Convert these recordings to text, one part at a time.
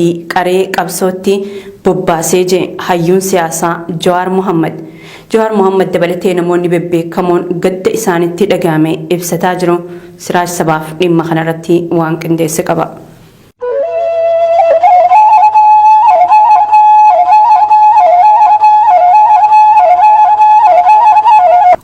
sadii qaree qabsootti bobbaasee jee hayyuun siyaasaa Jawaar Mohammad. Jawaar Mohammad dabalatee namoonni bebbeekamoon gadda isaanitti dhagahame ibsataa jiru. Siraaj Sabaaf dhimma kanarratti waan qindeesse qaba.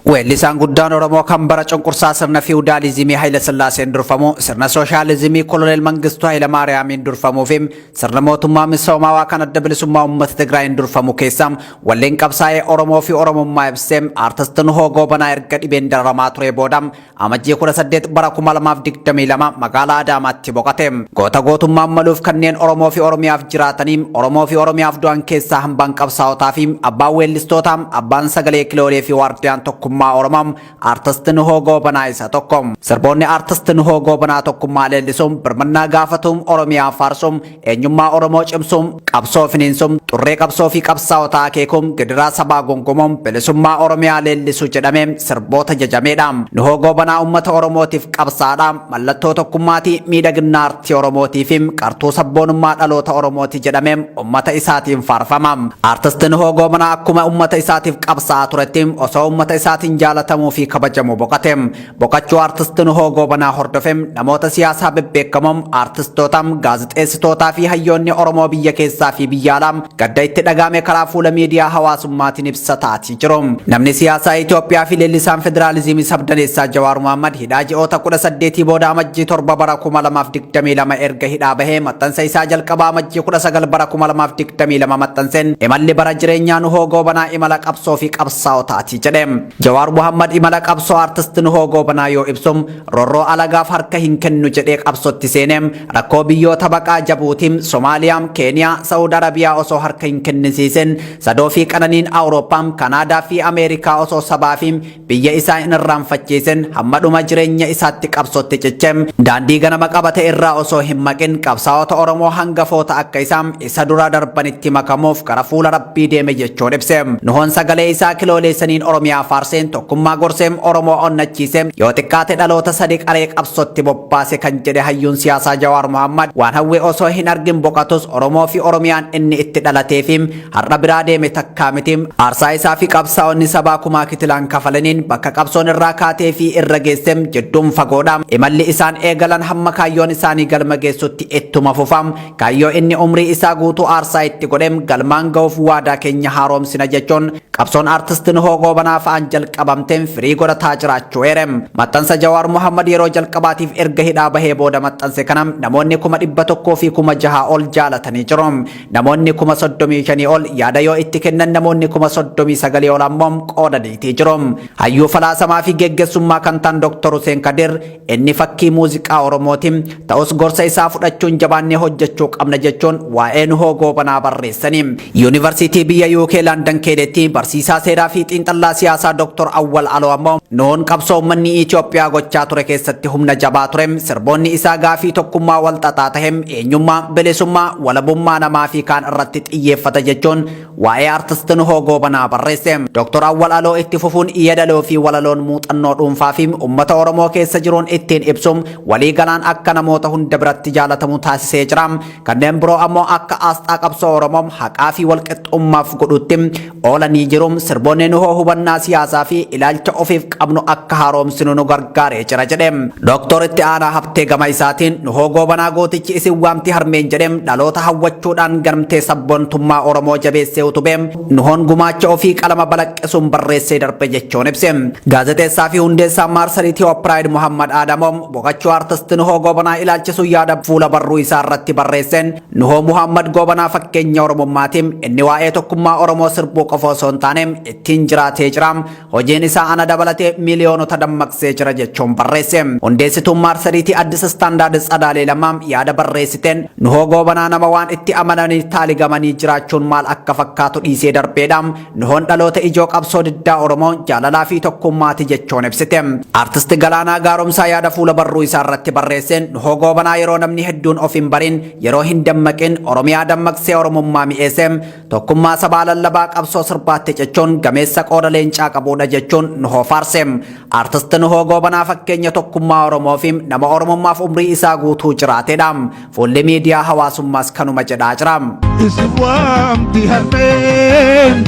Weellisaan guddaan Oromoo kan bara cunqursaa sirna fiwudaalizimii Hayila Sillaaseen durfamu, sirna sooshaalizimii Koloneel Mangistuu Hayila Maariyaamiin durfamuu fi sirna mootummaa misoomawaa kan Adda Bilisummaa Uummata Tigraayiin durfamu keessa walleen qabsaa'ee Oromoo fi Oromummaa ibsee Aartist Nuhoo Goobanaa erga dhibeen dararamaa turee booda Amajjii 18 bara 2022 magaalaa Adaamaatti boqate. Goota gootummaan maluuf kanneen Oromoo fi Oromiyaaf jiraatanii Oromoo fi Oromiyaaf du'an keessaa hambaan qabsaa'otaa fi abbaan weellistootaa, abbaan sagalee kiloolee fi waardiyaan tokkummaa Oromoo Aartist Nuhoo Goobanaa isa tokko. Sirboonni Aartist Nuhoo Goobanaa tokkummaa leellisuun, birmannaa gaafatuun, Oromiyaa faarsuun, eenyummaa Oromoo cimsuun, qabsoo finiinsuun, xurree qabsoo fi qabsaa'otaa akeekuun, gidiraa sabaa gongomuun, bilisummaa Oromiyaa leellisu jedhamee sirboota jajameedha. Nuhoo Goobanaa uummata Oromootiif qabsaadha. Mallattoo tokkummaati, miidhaginna aartii Oromootii fi qartuu sabboonummaa dhaloota Oromooti jedhamee uummata isaatiin faarfama. Aartist Nuhoo Goobanaa akkuma uummata isaatiif qabsaa'aa turetti osoo uummata isaatiin jaalatamuu fi kabajamuu boqate. Boqachuu Aartist Nuhoo Goobanaa hordofee namoota siyaasaa bebbeekamoo, aartistoota, gaazexeessitootaa fi hayyoonni Oromoo biyya keessaa fi biyya alaa gadda itti dhaga'ame karaa fuula miidiyaa hawaasummaatiin ibsataatii jiru. Namni siyaasaa Itoophiyaa fi leellisaan federaalizimii sabdaneessaa Jawaar Mohammad hidhaa ji'oota 18 booda Amajjii 7 bara 2022 erga hidhaa bahee maxxansa isaa jalqabaa Amajjii 19 bara 2022 maxxanseen imalli bara jireenyaa Nuhoo Goobanaa imala qabsoo fi qabsaa'otaati jedhe. Jawaar Mohammad imala qabsoo Artist Nuhoo Goobanaa yoo ibsu, roorroo alagaaf harka hin kennu jedhee qabsootti seene, rakkoo biyyoota baqaa Jabuutii, Somaaliyaa, Keeniyaa, Sa'ud Arabiyaa osoo harka hin kennisiisin, sadoo fi qananiin Awurooppaa, Kanaadaa fi Ameerikaa osoo sabaa fi biyya isaa hin irraanfachiisin hamma dhuma jireenya isaatti qabsootti ciche, daandii ganama qabate irraa osoo hin maqin qabsaa'ota Oromoo hangafoota akka isaa isa dura darbanitti makamuuf gara fuula Rabbii deeme jechuun ibse. Nuhoon sagalee isaa kilooleessaniin Oromiyaa faarseen, tokkummaa gorsee, Oromoo onnachiise, yoo xiqqaate dhaloota sadi qaree qabsootti bobbaase kan jedhe hayyuun siyaasaa Jawaar Mohammad, waan hawwe osoo hin argin boqatus Oromoo fi Oromiyaan inni itti dhalatee fi har'a biraa deeme takkaa miti. Aarsaa isaa fi qabsaa'onni sabaa kumaa kitilaan kafalaniin bakka qabsoon irraa kaatee fi irra geesse jidduun fagoodha. Imalli isaan eegalan hamma kaayyoon isaanii galma geessutti ittuma fufa. Kaayyoo inni umrii isaa guutuu aarsaa itti godhe galmaan ga'uuf waadaa keenya haaromsina jechuun qabsoon Artist Nuhoo Goobanaa fa'aan jalqabamte firii godhataa jiraachuu eere. Maxxansa Jawaar Mohammad yeroo jalqabaatiif erga hidhaa bahee booda maxxanse kana namoonni 106,000 ol jaalatanii jiru. Namoonni 35,000 ol yaada yoo itti kennan namoonni 39,000 ol ammoo qoodaniitii jiru. Hayyuu falaasamaa fi geggeessummaa kan ta'an Dr. Huseen Kadir Inni fakkii muuziqaa Oromooti. Ta'us gorsa isaa fudhachuun jabaannee hojjechuu qabna jechuun waa'ee Nuhoo Goobanaa barreessani. Yuunivarsiitii biyya UK Landan Keedetti barsiisaa seeraa fi xiinxallaa siyaasaa Dr. Awwal Aloo ammoo Nuhoon qabsoo uummanni Itoophiyaa gochaa ture keessatti humna jabaa ture. Sirboonni isaa gaafii tokkummaa wal xaxaa tahe, eenyummaa, bilisummaa, walabummaa namaa fi kaan irratti xiyyeeffata jechuun Waa'ee Artist Nuhoo Goobanaa barreesse. Dr. Awwal Aloo itti fufuun yeedaloo fi walaloon muuxannoo dhuunfaa fi uummata Oromoo keessa jiruun ittiin ibsu walii galaan akka namoota hunda biratti jaalatamu taasisee jira. Kanneen biroo ammoo akka aasxaa qabsoo Oromoo haqaa fi walqixxummaaf godhutti oolanii jiru. Sirboonni Nuhoo hubannaa siyaasaa fi ilaalcha ofiif qabnu akka haaromsinu nu gargaaree jira jedhe. Dr. Itti Aanaa Habtee gama isaatiin Nuhoo Goobanaa gootichi isin waamti harmeen jedhe dhaloota hawwachuudhaan garmtee sabboontummaa Oromoo jabeessee utube Nuhoon gumaacha ofii qalama balaqqisuun barreessee darbe jechuun ibse. Gaazexeessaa fi hundeessaa maarsariitii Oopiraayid Muhammad Aadamoo boqachuu artist Nuhoo Goobanaa ilaalchisuun yaada fuula barruu isaa irratti barreesseen Nuhoo Muhammad Goobanaa fakkeenya Oromummaati. Inni waa'ee tokkummaa Oromoo sirbuu qofa osoo hin taane ittiin jiraatee jira. Hojiin isaa ana dabalatee miiliyoonota dammaqsee jira jechuun barreesse. Hundeessituun maarsariitii Addis Standard Tsadaalee Lammaa yaada barreessiteen Nuhoo Goobanaa nama waan itti amananii taaligamanii jiraachuun maal akka fakkaatu dhiisee darbeedha. Nuhoon dhaloota ijoo qabsoo diddaa Oromoo jaalalaa fi tokkummaati jechuun ibsite. Artist Galaanaa Gaaromsaa yaada fuula barruu isaa irratti barreesseen Nuhoo Goobanaa yeroo namni hedduun of hin barin yeroo hin dammaqin Oromiyaa dammaqsee Oromummaa mi'eesse. Tokkummaa sabaa lallabaa qabsoo sirbaatti cichuun gameessa qooda leencaa qabuudha jechuun jechuun Nuhoo faarse. Artist Nuhoo Goobanaa fakkeenya tokkummaa Oromoo fi nama Oromummaaf umrii isaa guutuu jiraatedha. Fuulli miidiyaa hawaasummaas kanuma jedhaa jira. Isin waamti harmeen,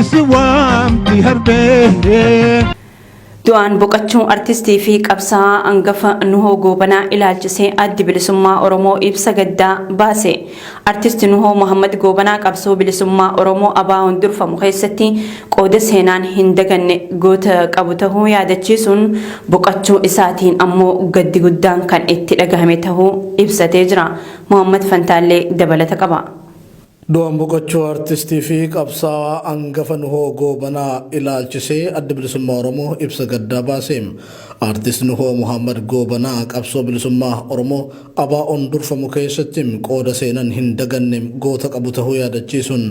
isin waamti harmeen. Du'aan boqochuu artistii fi qabsaa'aa hangafa Nuhoo Goobanaa ilaalchisee Addi Bilisummaa Oromoo ibsa gaddaa baase. Artisti Nuhoo Muhammad Goobanaa qabsoo bilisummaa Oromoo ABO'n durfamu keessatti qooda seenaan hin daganne goota qabu tahuu yaadachiisuun, boqochuu isaatiin ammoo gaddi guddaan kan itti dhagahame tahuu ibsatee jira. Muhammad Fantaallee dabalata qaba. Du'aan boqochuu artistii fi qabsaa'aa hangafa Nuhoo Goobanaa ilaalchisee Adda Bilisummaa Oromoo ibsa gaddaa baase. Artist Nuhoo Muhammad Goobanaa qabsoo bilisummaa Oromoo ABO'n durfamu keessatti qooda seenan hin daganne goota qabu tahuu yaadachiisuun,